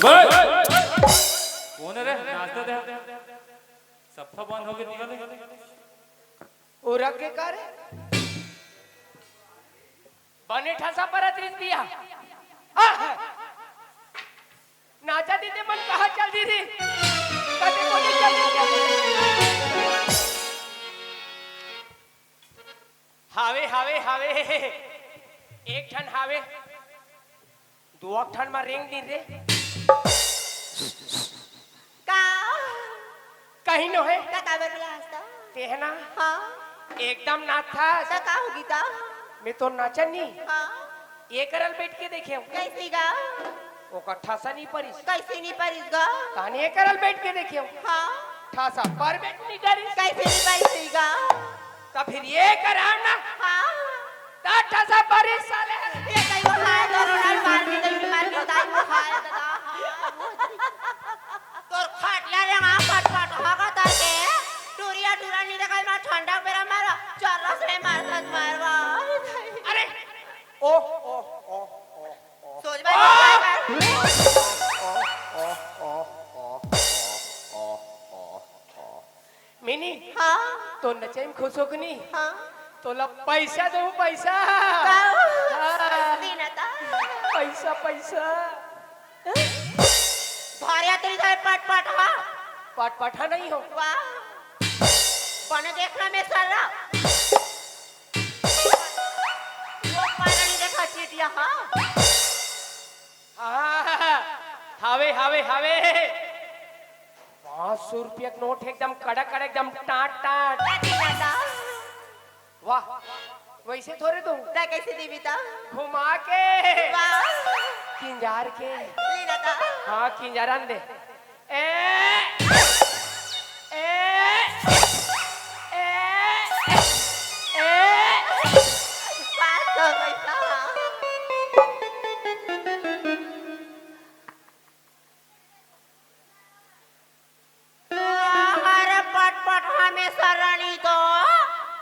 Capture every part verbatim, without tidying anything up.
कोन रे? नाचत हे। सफा बंद होगे निकले। ओ रख के का रे? बने ठसा परत रिस बिया। आह! नाचा दीदी मन कहाँ चल दीदी? कभी कोनी चल दीदी। हावे, हावे, हावे। एक ठन हावे। दो ठन मा रेंग दिन रे। का? कहीं नो है। का काबर बोला हंसता? तेहना। हाँ। एकदम नाचथस। त का होगी त? मैं तो नाचन नहीं। हाँ। ये करल बैठ के देखे हूँ। कैसी गा? ओकर ठसा नहीं परिस। कैसे नहीं परिस गा? ताने ये करल बैठ के देखे हूँ। हाँ। ठसा पर बैठ नहीं करिस। कैसे नहीं परिस गा? त फिर ये कराम ना। हाँ। त ठसा परिस साले। ये कहीं वो हाय तो रोनाल्ड मार के, कहीं मार के उतार को हाय दादा। हाँ। तोर खटिया रे माँ पट पट होगा ताके। टूरिया टूरा नहीं देखा, मैं ठंडा बेरा मारा, चरस रे मार, मारवा। अरे, ओ, ओ, ओ, ओ, ओ। सोच भाई, आ! सोच भाई। ओ, ओ, ओ, ओ, ओ, ओ, ओ, ओ। मिनी, हाँ। तो नचई में खुश हो कि नहीं? हाँ। तोला पैसा दूँ, पैसा। का? हाँ। दे ना ता। पैसा, पैसा। भारिया तेरी तो पट पट हा। पट पट हा नहीं हो। वाह। बने देखना में साला। वो पारा नहीं देखा चीटिया हा। हाँ, हावे, हावे, हावे। पाँच सौ रुपया के नोट एकदम कड़क, कड़क, एकदम टाट, टाट। क्या चीज आता? वाह, वैसे थोड़े दूँ। तै कैसे देबी त? घुमा के। वाह। किंजार के। ले ना त। हाँ, किंजारन दे। ए, ए, ए, ए। पाँच सौ पैसा। अरे पट पट हमेशा रणी तो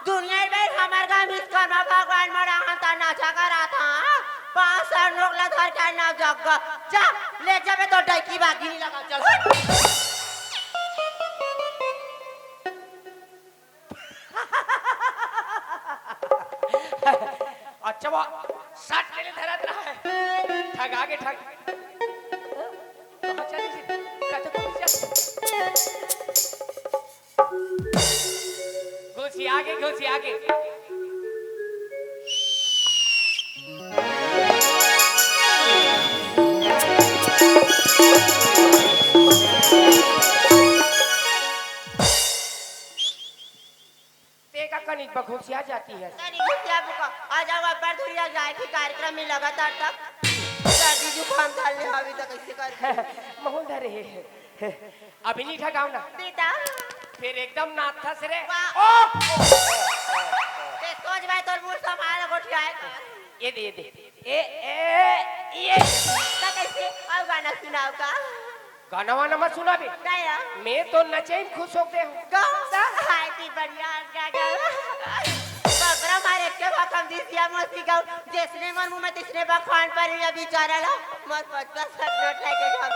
दुनिया में हमार गाँव विश्वकर्मा भगवान मड़ा हंता नाचा करा था। पाँच सौ नोट ला धर के ना जग जा ले जाबे तो डैकी बागी नहीं लगा चल। अच्छा वो सट ले ले धरत रहा है। ठग आगे ठग। कहाँ चली थी? कहाँ तो पहुँच जा। घुसी आगे, घुसी आगे। तें का कनिक बघुसिया जाती है। तनी घुसिया बुका, आ जाओ, अब्बर धुरिया जाए के कार्यक्रम में लगातार तक सर्दी जुकाम धर ले हावी त कैसे कर? महूँ धरे हे। अभी नहीं ठगाओ ना। बेटा। फिर एकदम नाथस रे। वाह। ओ! ते सोच भाई तोर मुंह संभाल गोठियाए कर। ये दे, ये दे। ए, ए, ये। त कैसे? अब गाना सुनाओ का? गाना वाना मत सुना बे। दया। मैं तो नचे में खुश होते हूँ। गाओ। सा-, हाय दी बढ़िया गा गाओ। बबरा मारे के भकम दिसिया मस्ती गाओ। जैसने मन मुंह में तिसने बखान पर हुई अभी चारा ला। मत पचपन सत नोट लेके गाओ।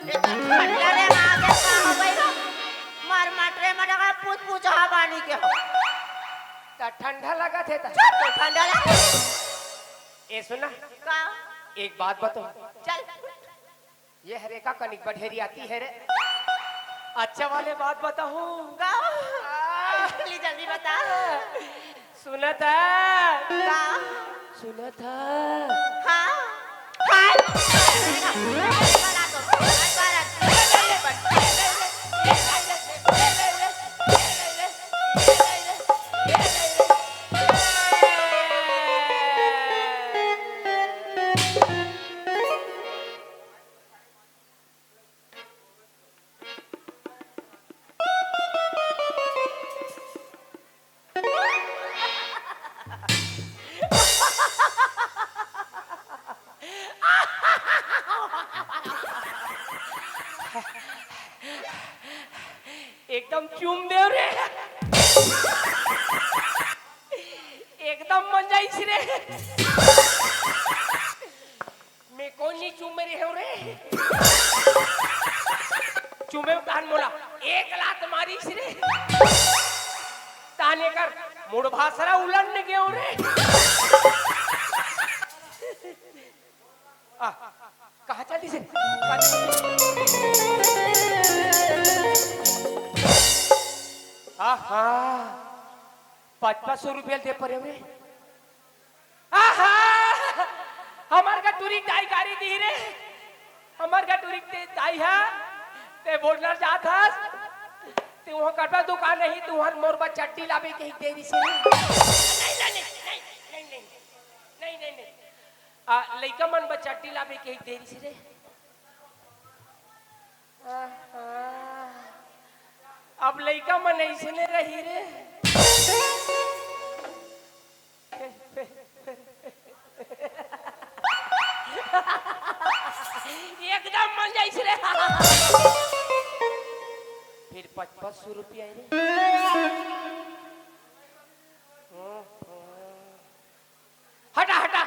ये तो ठंडा रे माँ के कहाँ हो गई हो? मर मटरे मटरे पूछ पूछ हा पानी के हो। त ठंडा लगा थे त। चुप तो ठंडा लगा। ए सुना। का? एक बात बताऊं। चल। ये हरे का कनिक बढेरी आती है रे। अच्छा वाले बात बताऊं। का? आ। जल्दी जल्दी बता। सुना था। का? सुना था। हाँ। हाँ। एकदम चूम देव रे। एकदम मजा आइस रे। चूमे रहे हो रे। चूमे तान मोला एक लात मारिस रे। ताने कर मुड़ भासरा उलन गयो रे। आ, कहाँ चल दिस रे? आहा, पाँच पाँच सौ रुपया दे परे रे। आहा, हमर का टुरी दाई गारी दी रे। हमर का टुरी ते दाई हा। ते बोलना चाहत हस। ते वहाँ कपड़ा दुकान नहीं, तू हर मोर बा चड्डी लाबे कही दे दिस रे। नहीं, नहीं, नहीं, नहीं, नहीं, नहीं, नहीं। आ, लइका मन बर चड्डी लाबे के एक देरी से रे। आहा। अब लइका मन अइसने रही रे। एकदम मन जइसे रे। फिर पच पच सौ रुपया रे। हटा, हटा,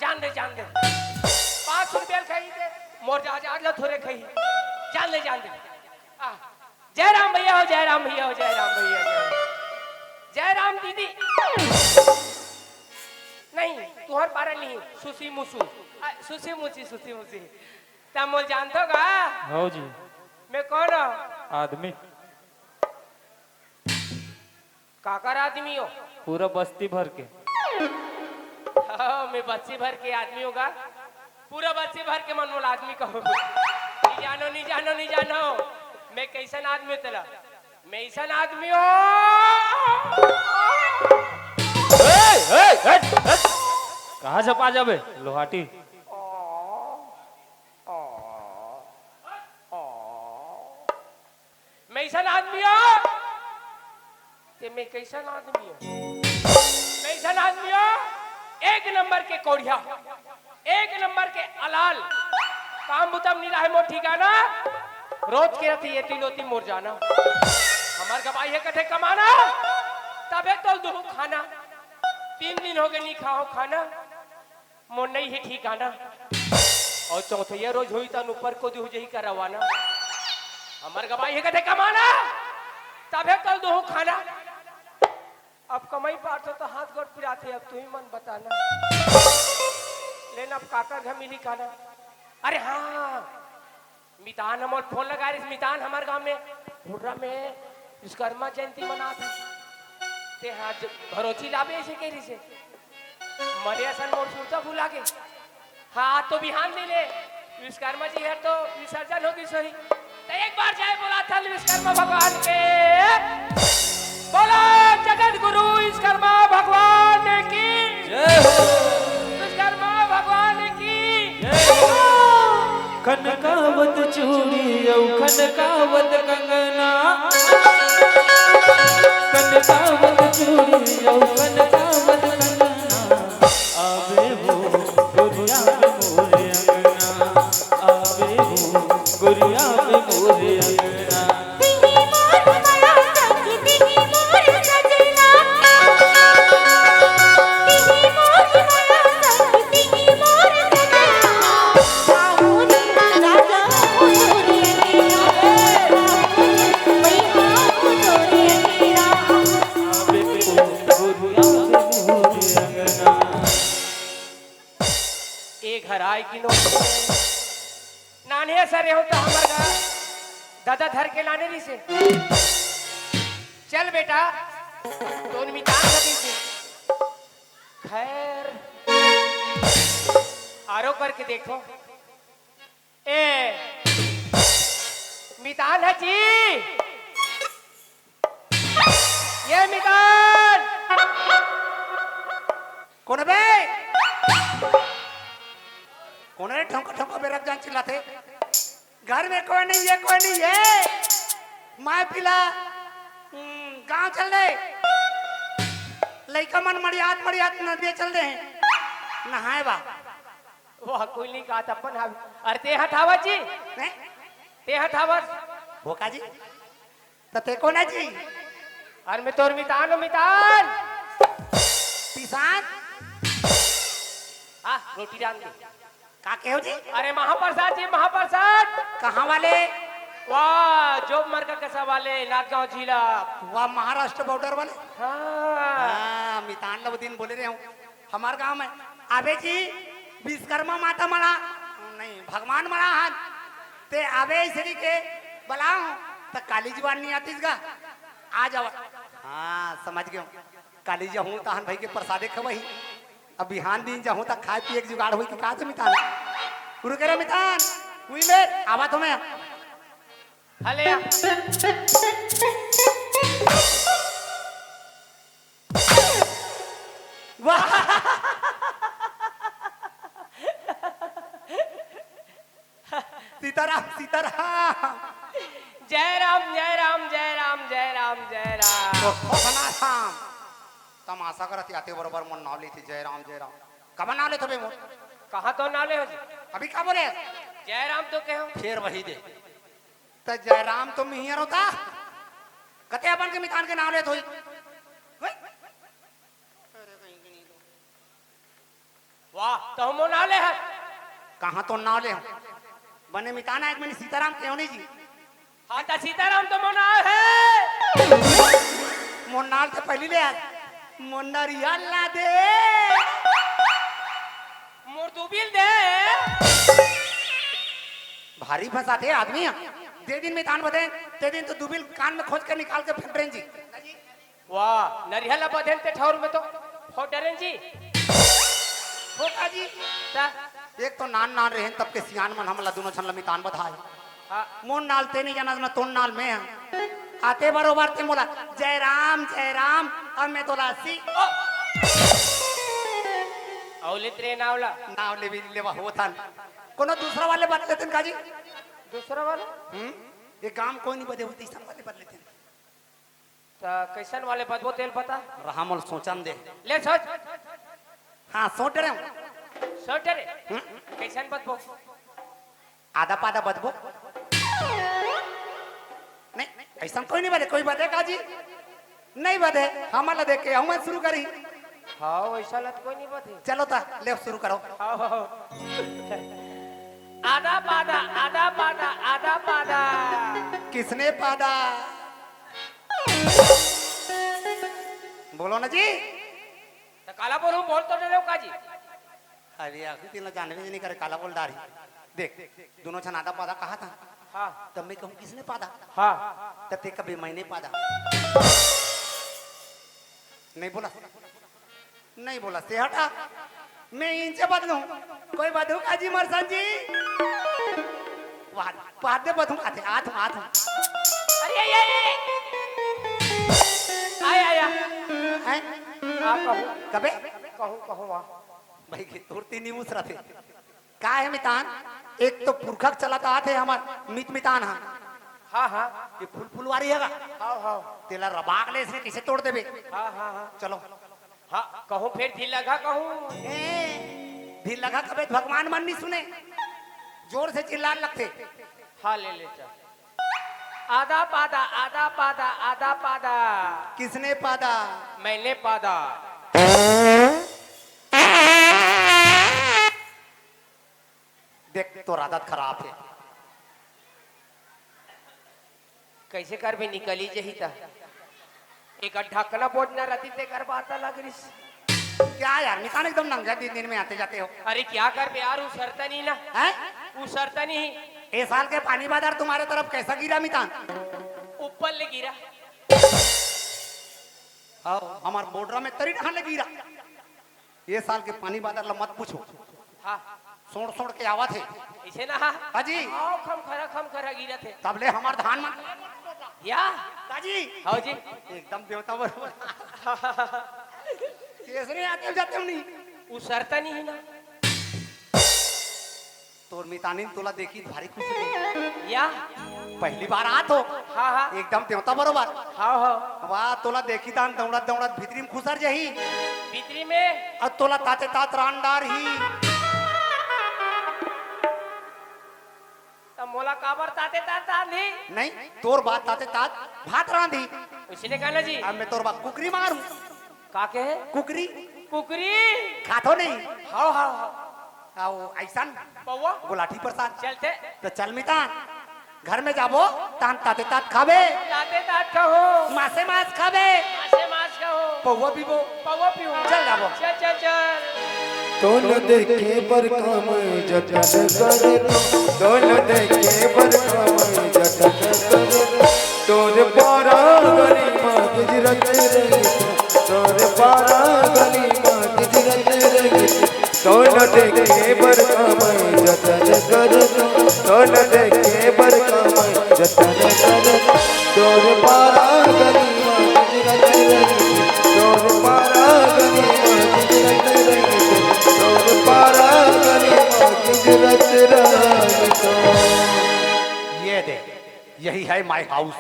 जान दे, जान दे। पाँच सौ रुपया खाही ते, मोर जा, जा, ला थोरे खाही। जान दे, जान दे। आ, जय राम भैया हो, जय राम भैया हो, जय राम भैया, जय राम। जय राम दीदी। नहीं, तुहर पारा नहीं, सुसी मुसु। आ, सुसी मुसी, सुसी मुसी। तब मोल जानतो का? हौ जी। मैं कौन हूँ? आदमी। काकर आदमी हो? पूरा बस्ती भर के। हाँ, मैं बस्ती भर के आदमी होगा। पूरा बस्ती भर के मन मोला आदमी कहो। नहीं जानो, नहीं जानो, नहीं जानो। मैं कैसन आदमी हो तेला? मैं ऐसन आदमी हो। ए, ए, हट, हट। कहाँ झपा जाबे, लोहाटी? मैं ऐसन आदमी हो। ते मैं कैसन आदमी हो? मैं ऐसन आदमी हो, एक नंबर के कोढ़िया, एक नंबर के अलाल। काम बुतम नी रहे मोर ठिकाना, रोज के रथे ये तीनों ती मोर जाना। हमर गवाही है कथे कमाना, तबे तो दुहू खाना। तीन दिन हो गए नी खाओ खाना। मोर नइ हे ठिकाना। अउ चौथइया रोज होही तन ऊपर कोती हो जही करवाना। हमर गवाही हे कथे कमाना, तभे तल दोहू खाना। अब कमई पारथो त हाथ गोड़ पिराथे, अब तुही मन बताना। लेन अब काकर घर मिली खाना। अरे हाँ, मितान ह मोर फोन लगा रिस, मितान हमर गांव में हुर्रा में विश्वकर्मा जयंती मनात हे। ते हा ज-, भरोची लाबे अइसे कहि रिस हे। मरे असन मोर सुरता भुला गे। हाँ, तो बिहान दिन ले विश्वकर्मा जी हे तो विसर्जन हो गिस होही। त एक बार जय बोला थल विश्वकर्मा भगवान के। बोलो जगत गुरु विश्वकर्मा भगवान की। जय हो। विश्वकर्मा भगवान की। जय हो। खनकावत चूड़ी अउ खनकावत कंगना, खनकावत चूड़ी अउ खनकावत कंगना, आबे हो गोरिया मोरे अंगना, आबे हो गोरिया मोरे अंगना। ए घर आए कि नो नान्हे सरे हो त हमर घर दादा धर के लाने रिस हे। चल बेटा, तोन मितान लगे से। खैर, आरो करके देखो। ए, मितान ह जी। ये मितान। कोन बे? कोन रे ठोंका ठोंका बेरा जान चिल्लाथे? घर में कोई नहीं है, कोई नहीं है। मैं पिला, हम्म, गांव चल दे। लइका मन मड़ियात मड़ियात नदिया चल दे हैं। नहाए बा। वाह, कोई नहीं कहा था अपन हावी। अरे ते हथावत जी। हैं? ते हथावत। हो का जी? त ते कोन है जी? अरे मैं तोर मितान हो, मितान। पिसान? हाँ, रोटी डाल दे। का कहे हो जी? अरे महाप्रसाद जी, महाप्रसाद। कहाँ वाले? वाह, जोब मरका कसा वाले, नांदगांव जिला। वाह, महाराष्ट्र बॉर्डर वाले। हाँ। हाँ, मितान लो दिन बोले रहे हूँ, हमार गांव में। अबे जी, विश्वकर्मा माता मड़ा, नहीं, भगवान मड़ा हाथ, ते अबे इसरी के बलाओ, त काली जुबान नहीं आतीस गा। आ जाओ। हाँ, समझ गयो। काली जाहूँ तहन भाई के प्रसादे खवही। अब बिहान दिन जाहूँ त खाए पिए के जुगाड़ होई कि का, त मितान? गुरु केरा मितान, उई मेर, आवा तो मैं। हले आ। वाह। सीताराम, सीताराम। जय राम, जय राम, जय राम, जय राम, जय राम। ओ, ओ, सनाराम। तमाशा करत आते बरोबर मोर नाव लेथे, जय राम, जय राम। कब नाव लेथो बे मोर? कहाँ तो नाव ले हो जी? अभी का बोले? जय राम तो कहो। फेर वही दे। त जय राम तो मिहियर होता। कते अपन के मितान के नाव लेत होई। होई? वाह, तहूँ मोर नाव ले हस। कहाँ तोर नाव ले हँव? बने मितान, एक मनी सीताराम केहेंव नहीं जी। हाँ, त सीताराम तो मोर नाव हे। मोर नाव तो पहिली ले हस। मोर नरिया ला दे। मोर दुबिल दे। भारी फँसाथे आदमी ह। दे दिन मितान बदे, ते दिन तो दुबिल कान में खोंच के निकाल के फेंक डरेन जी। वाह, नरिया ला बदेन ते ठौर में तो फोड़ डरेन जी। हो का जी? त? एक तो नान नान रहेन, तब के सियान मन हमला दुनों झन ला मितान बधाय। हाँ। मोर नाल ते नहीं जानस, न तोर नाल मैं हँव। आते बरोबर ते मोला, "जय राम, जय राम," अब मैं तोला सी। अउ लेत रे नाव ला। नाव लेबे लेवा होथन। कोनो दूसरा वाले बदल लेतेन का जी? दूसरा वाला? हम्म? ये गांव कोई नहीं बदे होती, सब वाले बदल लेतेन। त कइसन वाले बदबो तेल पता? रहा मोल सोचन दे। ले सोच। हाँ, सोच रहे हूँ। सोच रे। हम्म? कइसन बदबो? आधा पादा बदबो। नहीं, अइसन कोई नहीं बदे, कोई बदे का जी? नहीं बदे, हमला देख के हमन शुरू करी। हाँ, वइसा लत कोई नहीं बदे। चलो ता, ले शुरू करो। हाँ, हाँ। आधा पादा, आधा पादा, आधा पादा। किसने पादा? बोलो ना जी। त काला बोलूं, बोल तो डरेव का जी? अरे, आखिर तेला जानबे नहीं करे, काला बोल डारी। देख, दुनों झन आधा पादा कहा था। हाँ। तब मैं कहूँ, "किसने पादा?" हाँ। तब ते कबे, "मैंने पादा।" नहीं बोला, नहीं बोला, से हटा। मैं इनसे बदलूं, कोई बदलू का जी मरसन जी? वाह, पादे बदलू आते, आत, आत। अरे, अरे, अरे। आय, आय, आय। हैं? हाँ, कहूँ। कबे? कहूँ, कहूँ, वाह। भाई, के तोर तीन ही मुसरा थे। का हे मितान? एक तो पुरखा के चलत आत हे हमर मित मितान हा। हाँ, हाँ। ये फूल फुलवारी हे गा? हाँ, हाँ। तेला रबाक ले इसने कइसे तोड़ देबे? हाँ, हाँ, हाँ। चलो। हाँ, कहूँ फेर ढील लगा कहूँ। ए, ढील लगा कबे भगवान मन नहीं सुने। जोर से चिल्लान लगथे। हाँ, ले ले चल। आधा पादा, आधा पादा, आधा पादा। किसने पादा? मैंने पादा। देख, तोर आदत खराब हे। कइसे करबे, निकली जही त। एक ढकना बोझना रहती, तेकर बात अलग रिस। क्या यार, मितान एकदम नंगा दिन दिन में आते जाते हो। अरे क्या करबे यार, उ सरता नहीं ना। हैं? उ सरता नहीं। ए साल के पानी बादर तुम्हारे तरफ कैसा गिरा मितान? ऊपर ले गिरा। हाँ, हमार बोडरा में तरी ढाले गिरा। ये साल के पानी बादर ला मत पूछो। हाँ। सोड़ सोड़ के आवत हे। इसे ना। हाँ जी। आओ, खम खरा, खम खरा गिरत हे। तब ले हमार धान मन। या। का जी। हाँ जी। एकदम देवता बरोबर। केसरे आते जाते हम नहीं। उ सरता नहीं हे ना। तोर मितानिन तोला देखी भारी खुश होही। या? पहली बार आत हो। हाँ, हाँ। एकदम देवता बरोबर। हाँ, हाँ। वाह, तोला देखी तान दौड़त दौड़त भीतरी में खुसर जही। भीतरी में? अउ तोला ताते तात रांध डारही। त मोला काबर ताते तात रांधही? नहीं, तोर बाद ताते तात भात रांधही। उसने कहना जी। अब मैं तोर बाद कुकरी मारूं। का कहे? कुकरी। कुकरी। खाथो नहीं। हाँ, हाँ, हाँ। अउ अइसन पौवा? गुलाटी प्रसाद। चलते। त चल मितान, घर में जाबो, तहन ताते तात खाबे। ताते तात खाहूं। मासे मास खाबे। मासे मास खाहूं। पौवा पीबो। पौवा पीहूं। चल जाबो। चल, चल, चल। तोल देखे बर काम जतन करत, तोल देखे बर काम जतन करत, तोर पारा गली मा गुजरत रही, तोर पारा गली मा गुजरत रही। तोल देखे बर काम जतन करत, तोल देखे बर काम जतन करत, तोर पारा गली मा गुजरत रही, तोर पारा गली मा गुजरत रही, तोर पारा गली मा गुजरत रही। ये दे, यही है my house।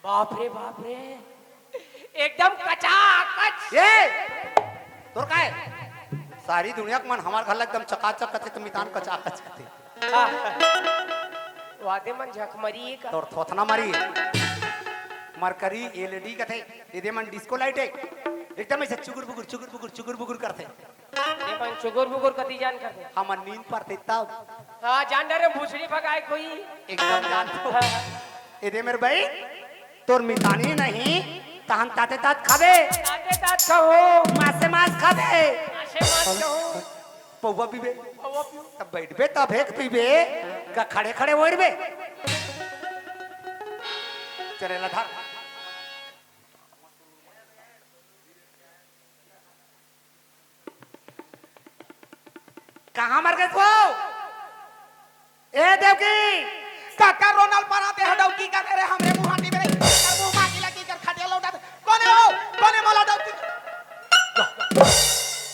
बाप रे, बाप रे, एकदम कचाकच। ए, तोर काय? सारी दुनिया के मन हमर घर ल एकदम चकाचक कथे, त मितान कचाकच कथे। वादे मन झकमरी का? तोर थोथना मरी। मरकरी एलईडी कथे, एदे मन डिस्को लाइट हे। एकदम ऐसे चुगुर बुगुर, चुगुर बुगुर, चुगुर बुगुर करथे। ये मन चुगुर बुगुर कति जान करथे। हमर नींद परथे तब। हाँ, जान डरे भुसड़ी भगाए कोई। एकदम जान तो। हाँ। एदे मेर बई, तोर मितानी नहीं, तहन ताते तात खाबे। ताते तात खाहूं। मासे मास खाबे। मासे मास खाहूं। पौवा पीबे। पौवा पीहूं। तब बइठबे, तब हेक पीबे। का खड़े खड़े ओढ़बे। चले ला धर। कहाँ मर गे वो? ए देवकी, काकर रोनल परा ते ह डौकी का रे हमरे मुहाटी में रे। कर मुंह माटी लगी कर खटिया लौटा दे। कोने हो? कोने मोला डौकी?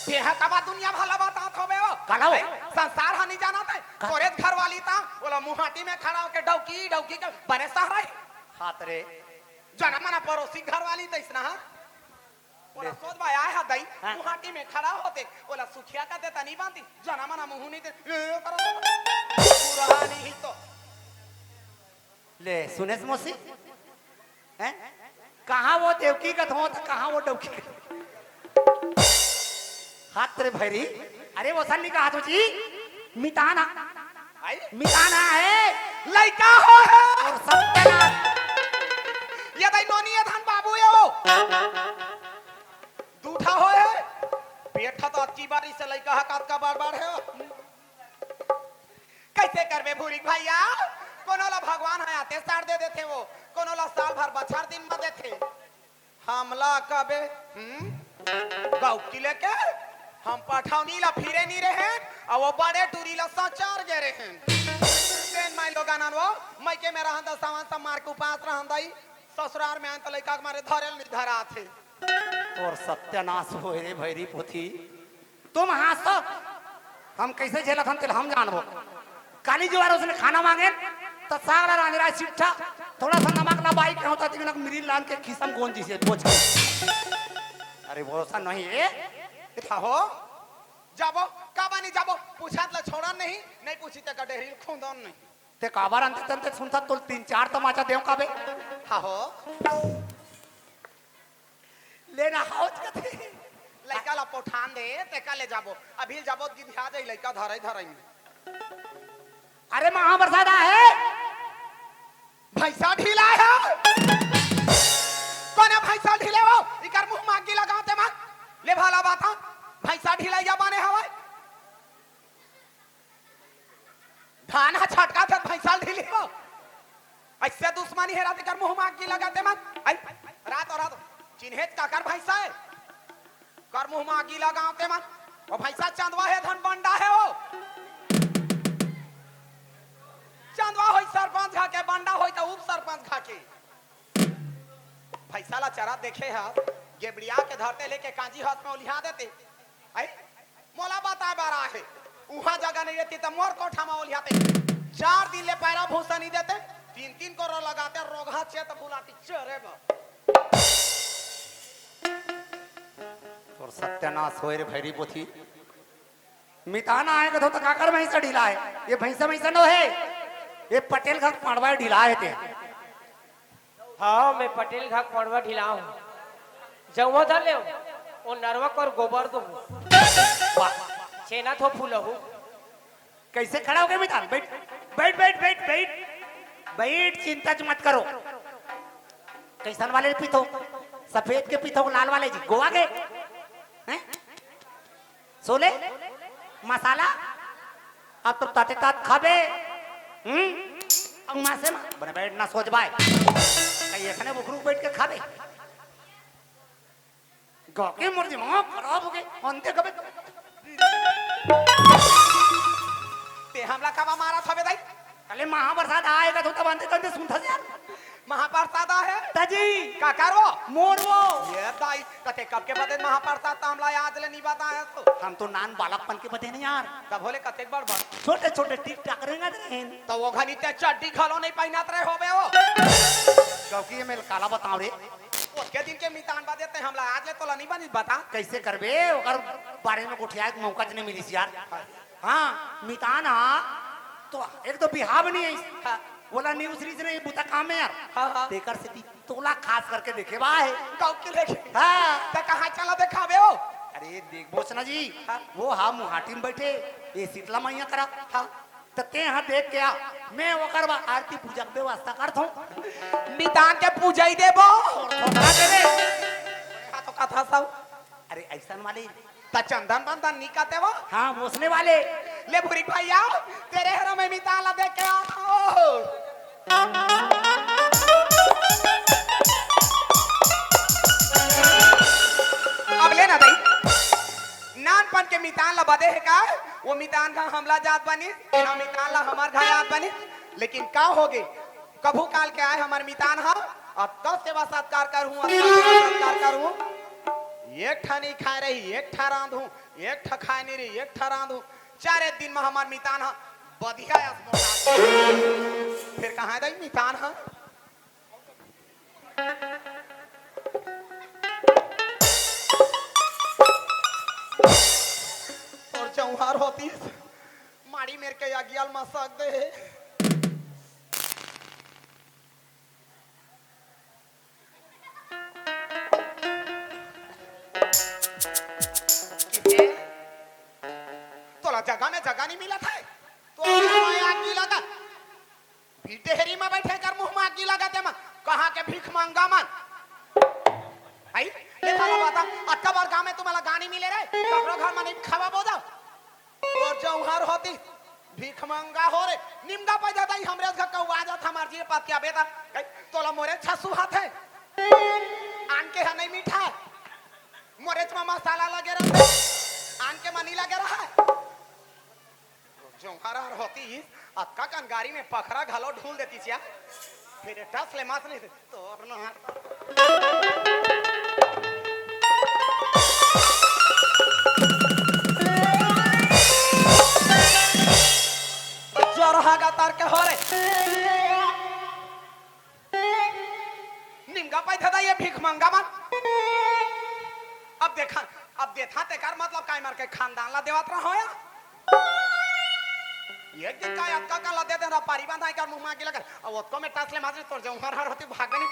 बेहा तबा दुनिया भला बात होबे हो। काला हो? ए, संसार हा नहीं जाना ते। का? तोरे घर वाली ता, बोला मुहाटी में खड़ा होके डौकी, डौकी के बने सहरा है। हाथ रे। जना मना पड़ोसी घर वाली तैसना हा। ओला ले। सोच भाई आए हा दई, हाँ। मुहाटी में खड़ा होते, ओला सुखिया का देता नहीं बांधी, जना मना मुंह नहीं दे, ए, करो, करो। बुरा नहीं ही तो। ले, सुनेस मौसी? हैं? कहाँ वो देवकी कथों त कहाँ वो डौकी कथों? हाथ रे भैरी, अरे वो सन नहीं कहा तुझी, मिताना। आई? मिताना है। लइका हो है। और सत्यनाश। ये दाई नोनी ये धन बाबू ये हो। दूठा हो है। पेट ह तो अतकी बारी से लइका ह कातका बार बार है। कैसे करबे भूरी भैया? कोनो ला भगवान ह आते सार दे देथे वो, कोनो ला साल भर बछर दिन म देथे। हमला कबे, हम्म? गौकी लेके हम पठौनी ला फिरे नी रहेन, अउ वो बड़े टूरी ला सचार गे रहेन। तेन माई लोगन वो, मइके में रहन दा सावन सब मार के उपास रहन दाई, ससुरार में आन त लइका के मारे धरेल नी धराथे। तोर सत्यानाश होय रे भैरी पोथी। तुम हाँसो, हम कैसे झेलत हन, तेला हम जानबो। काली जुवार उसने खाना मांगे, त साग ला रांधरा सिट्ठा, थोड़ा सा नमक ला बाई के होता, तिगनक मिरी लान के खिसम गोंद जिसे बोझ के। अरे, भरोसा नहीं है। इतना हो, जाबो, काबा नहीं जाबो, पूछत ला छोड़न नहीं, नहीं पूछी ते का डेहरी खूंदन नहीं। ते काबर अंते तंते सुनता, तोल तीन चार तमाचा देव काबे। हाँ हो। लेना हौज कथे। लइका ला पोठान दे, तेका ले जाबो। अभी जाबो, गिधिया जाई लइका धरई धरई में। अरे महाप्रसाद आहे। भैंसा ढिला है। कोने भैंसा ढिले हो? इकर मुंह मांगी लगाओ ते मन। ले भाला बाता। भैंसा ढिला या बाने हवाई। धान ह छटका थे, भैंसा ल ढीली हो। ऐसे दुश्मनी हे रात कर मुंह मांग की लगा ते मन। आई, रात और रात चिन्हेच काकर भैंसा है। कर मुंह मांग की लगा ते मन। वो भैंसा चंदवा है, धन बंडा है वो। चंदवा होई सरपंच घा के, बंडा होई तो उप सरपंच घा के। भैंसा ला चरा देखे हा, गेबड़िया के धरते लेके कांजी हाथ में ओलिहा देते। आई, मोला बताए बर आए हे, उहाँ जगह नहीं रहती त मोर कोठा म ओलियाते। चार दिन ले पैरा भूसा नहीं देते, तीन तीन करोड़ लगाते, रोगहा चेत बुलाती चरे बर। तोर सत्यानाश होए रे भैरी पोथी। मितान आए कथो त काकर भैंसा ढिला हे? ये भैंसा भैंसा नो हे, ये पटेल घर पड़वा ढिला हे ते। हाँ, मैं पटेल घाक पड़वा ढिलाहूँ। जउवा धर ले, वो नरवा कर गोबर दो। वाह। छे ना थो फूलहू। कैसे खड़ा हो गए मितान? बैठ, बैठ, बैठ, बैठ, बैठ। बैठ, चिंता च मत करो। कैसन वाले पीथो? सफेद के पीथो, लाल वाले जी, गोवा के? हैं? सोले? मसाला? अब तो ताते तात खाबे। हम्म? अब मासे मा, बने बैठ ना सोच बाय। कहीं एखने बुकरू बैठ के खाबे। गा के मोर दिमाग खराब हो गए। अंते कबे ते हमला काबर मारत हवे दाई? अले महाप्रसाद आएगा तो तब अंते तंते सुनता यार। महाप्रसाद आहे? तजी। का कर वो? मोर वो। ये दाई, कते कब के बदे महाप्रसाद त हमला आज ले नहीं बताया तो। हम तो नान बालकपन के बदे नहीं यार। तब होले कते बड़ बड़। छोटे छोटे टिक टाक रेंगत रहेन। तो वो घनी ते चड्डी घलो नहीं पहनत रहे होबे वो। क्योंकि ये मेल काला बताओ रे। ओतके दिन के मितान बदे ते हमला आज ले तोला नहीं बनी बता। कैसे करबे? ओकर बारे में गोठियाए के मौका च नहीं मिलिस यार। हाँ, मितान हा, तो एक तो बिहाव नहीं है। हाँ। बोला न्यूज रीज नहीं, बुता काम है यार। हाँ, हाँ। तेकर से ती तोला खास करके देखे बा है। गाँव के लेके। हाँ। तो कहाँ चला देखाबे हो? अरे देख बोचना जी, हाँ। वो हा मुहाटी में बैठे, ये शीतला मैया करा। हाँ। तो ते यहाँ देख के आ, मैं ओकर बा आरती पूजा के व्यवस्था करत हूँ। मितान के पूजा ही देबो। और थोड़ा दे दे। हाँ, तो कथा सब। अरे ऐसन वाले। त चंदन बंदन नी काते वो? हाँ, वोसने वाले। ले भूरी भैया, तेरे हरा मैं मितान ला देख के आता हूँ। अब लेना दाई, नानपन के मितान ला बदे हे का? वो मितान का हमला जात बनी, ना मितान ला हमार घर आत बनी। लेकिन का होगे? कभू काल के आए हमर मितान हा, अतका सेवा सत्कार करहूँ, अतका सेवा सत्कार करहूँ। एक ठा नहीं खाए रही, एक ठा रांधहूँ, एक ठा खाए नहीं रही, एक ठा रांधहूँ। चारे दिन में हमर मितान हा बधिया अस मोटा। फिर कहाँ दाई मितान हा? तोर जौहार होतीस, माड़ी मेर के अगियाल मसक दे हे। किसे? तोला जगह में जगह नहीं मिलत हे। तोला मुंह में आगी लगा। भी डेहरी में बैठे कर मुंह में आगी लगा ते मन। कहाँ के भीख मांगा मन। आई? ले थाला बाता। अतका बार गाँव में तुम्हारा गानी मिले रे। ककरो घर में नहीं खावा बोदा। तोर जौहर होती, भीख मंगा हो रे, निमगा पैदा दाई हमरे घर कौवा जात हमार जी पात क्या बेटा, कई तोला मोरे छसु हाथ है, आन के है नहीं मीठा, मोरे मा मसाला लगे रहते, आन के मनी लगे रहा। जौहर हर होती, अतका कन गाड़ी में पखरा घलो ढूल देती सिया, फिर टस ले मास नहीं। तोर ना। जरहा गा तार के हो रे। निमगा पैदा दा ये भीख मंगा मन। अब देखा, अब देखा तेकर मतलब काय मार के खानदान ला देवत रहा होया। एक दिन का अतका का लदे देना पारी बांधा कर मुंह मांगे लगा। अब ओतको में टस ले माजरे तोर जौहर हर होती भागनी।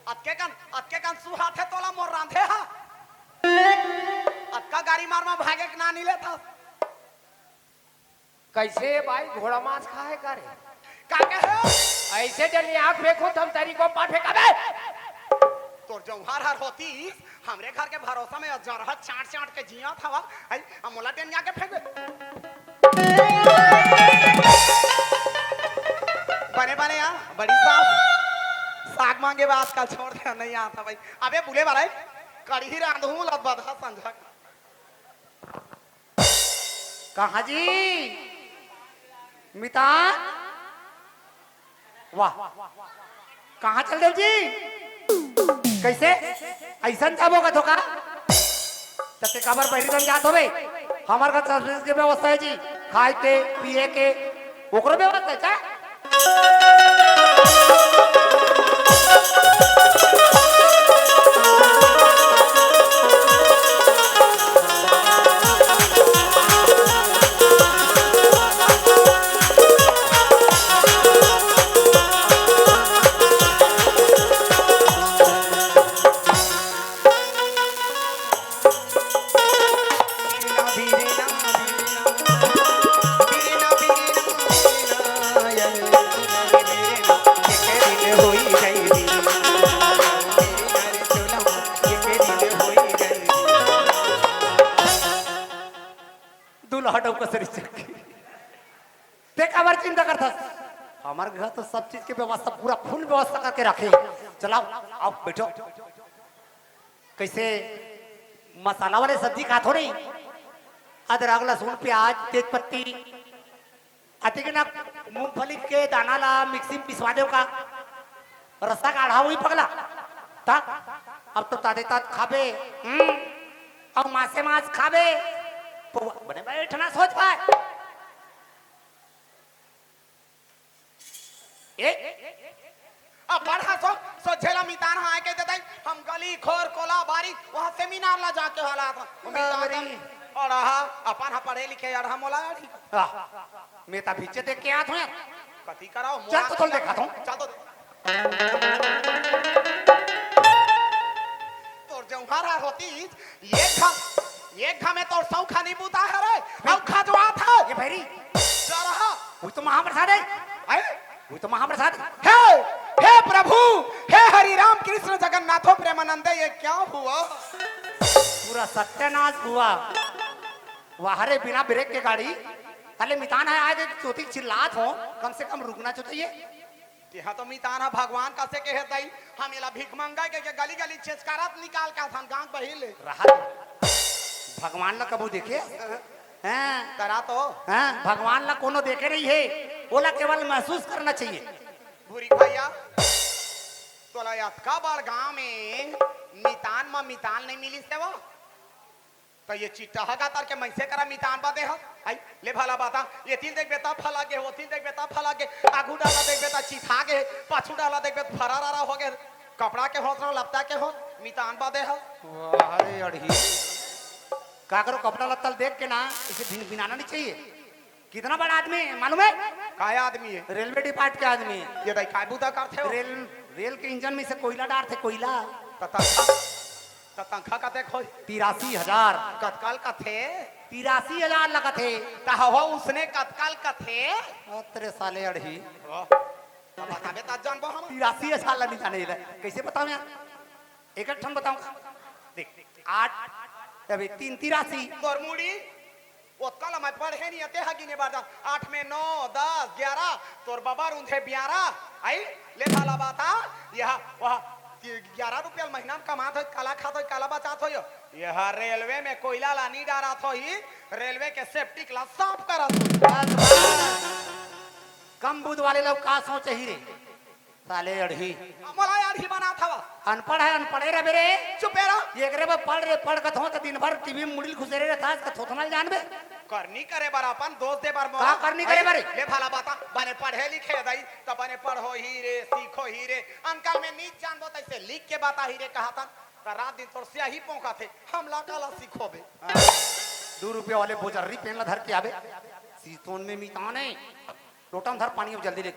अतके कन, अतके कन सुहाथे तोला मोर रांधे हा। अतका गाड़ी मार मा भागे के ना नी लेता। कैसे भाई घोड़ा मांस खाए का रे? का कहे? ऐसे जन आँख फेंको थम तरी को पाट फेंकाबे। तोर जौहर हर होती हमरे घर के भरोसा में जरहत चाट चाट के जिया था वा। आई, अब मोला टेन आके फेंक। बने बने आ, बड़ी सास। साग मांगे बा आजकल छोड़ दे, नहीं आता भाई। अबे बुले वाला है, कढ़ी रांधू लत बधा संझा। कहाँ जी? मितान? वाह। कहाँ चल देव जी? कैसे? ऐसन जाबो का धोखा? तते काबर बहरी दन जात होबे? हमार का सर्विस के व्यवस्था है जी। खाए के, पिए के, ओकरो व्यवस्था है, चाहे हमारे घर तो सब चीज के व्यवस्था, पूरा फुल व्यवस्था करके रखे। चलाओ, आओ, बैठो। कैसे मसाला वाले सब्जी खात हो नहीं? अदरक, लहसुन, प्याज, तेज पत्ती, अतिक ना मूंगफली के दाना ला मिक्सी में पिसवा देव का, रस्सा गाढ़ा होई पगला। ता अब तो तादे तात खाबे, हम्म, अब मासे मास खाबे, पौवा बने बैठना सोच पाए। ए, अब बढ़ा सो, सो झेला मितान हा आके देताई, हम गली खोर कोला बारी वहाँ सेमिनार ला जाके वाला था। वो मितान अरे। और रहा, अपन हा पढ़े लिखे यार हम मोला यार। आह, मैं ता पीछे देख के आत हूँ यार। कथी कराओ, चल तो तोल देखा था। चल तो। तोर जौहर हर होती, ये खा, ये खा में तोर सौ खानी बूता है रे, अब खजवात है। ये भैरी। जा रहा। वो तो महाप्रसाद है। हैं? वो तो महाप्रसाद। हे, हे प्रभु, हे हरि राम कृष्ण जगन्नाथो प्रेमानंदे, ये क्या हुआ? पूरा सत्यानाश हुआ। वाह रे, बिना ब्रेक के गाड़ी। अले मितान हा आगे चोटी चिल्लात हो, कम से कम रुकना तो चाहिए। तेहा तो मितान हा भगवान कसे के हे दई, हम एला भिखमंगा के, के गली गली चेचकारत निकाल के आथन गांव बहिर ले। रहा तो। भगवान ला कबू देखे? हैं? करा तो। हैं? भगवान ला कोनो देखे नहीं हे, ओला केवल महसूस करना चाहिए। भूरी भैया, तोला अतका बड़ गांव में मितान म मितान नहीं मिलिस हे वो? त ये चिट्टा हगा तार के मइसे करा मितान बा देहस। आई, ले भला बता, ये तिल देखबे त फला गे, वो तिल देखबे त फला गे, आगू डाला देखबे त चिथा गे, पाछू डाला देखबे त फरारारा हो गे। कपड़ा के होस रहो, लत्ता के होस, मितान बा देहस। वाह रे अड़ही, का करो, कपड़ा लत्ता देख के ना इसे भिन भिनाना नहीं चाहिए। कितना बड़ा आदमी है मालूम है? काय आदमी है? रेलवे डिपार्ट के आदमी है। ये दाई काय बुता करथे हो? रेल, रेल के इंजन में से कोयला डारथे, कोयला। त तनखा, त तनखा कतेक होही? तिरासी हजार। कतकाल कथे? तिरासी हजार लगत हे। त हवा उसने कतकाल कथे? अतरे साले अड़ही। वाह। त बताबे त जानबो हम। तिरासी हजार ला नहीं जाने ले। कैसे बताऊं यार? एक एक ठन बताऊं। देख, आठ, अबे तीन तिरासी। तोर मुड़ी ओतका ला मैं पढ़े नहीं, अते हा गिने बार जा। आठ में नौ, दस, ग्यारह, तोर बबा रुंधे ब्यारा। आई, ले भला बता, यह, वह, ग्यारह रुपया महीना में कमात हो, काला खात हो, काला बचात हो यो। यह रेलवे में कोयला ला नहीं डारत हो ही, रेलवे के सेप्टिक ला साफ करत हो। बस, बस। कम बुध वाले लोग का सोचे ही रे? साले अड़ही। मोला अड़ही बनात हवा। अनपढ़ है, अनपढ़े रहे रे। चुपे रह। ये करे बा पढ़ रे, पढ़ कथो त दिन भर टीवी में मुड़ी ल घुसेरे रहता, आज कथो थोथना ल जानबे। करनी करे बर अपन दोस्त दे बर मोला। का करनी करे बर? ले भला बता, बने पढ़े लिखे दई, त बने पढ़ो ही रे, सीखो ही रे। अंकल में नीच जानबो तैसे लिख के बता ही रे कहा था। त रात दिन तोर स्याही पोंखा थे, हमला काला सिखोबे। हाँ, दू रुपया वाले बोजर्री पेन ला धर के आबे। सीतोन में मिताने। लोटा में धर पानी अब जल्दी ले।